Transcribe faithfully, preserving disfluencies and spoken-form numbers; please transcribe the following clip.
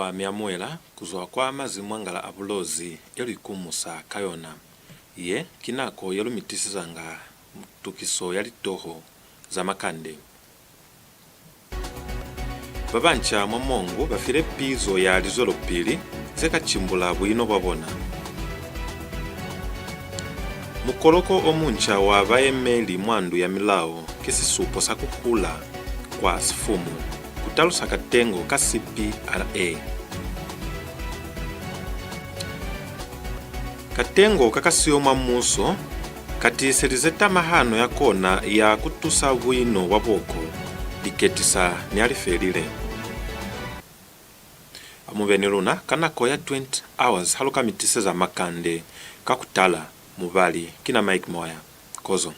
Ba mi amuhela ku zwa kwa mazimwangala a Bulozi e lu ikumusa ka yona. Ye ki nako ye lu mi tisezanga tukiso ya litoho za makande. Ba banca mwa Mongu ba file pizo ya lizwelopili ze ka cimbula buino bwa bona. Mukoloko o munca wa bayemeli mwa ndu ya milao ki sisupo sa ku hula kwa sifumu, ku talusa katengo ka C P R A. Katengo ka ka siyo mwa muuso ka tiiselize tamahano ya kona ya ku tusa buino bwa boko, liketisa ne a li felile. A mu be ni luna ka nako ya twenty hours ha lu ka mi tiseza makande ka ku tala. Mubali, ki na Mike Moya. Kozo.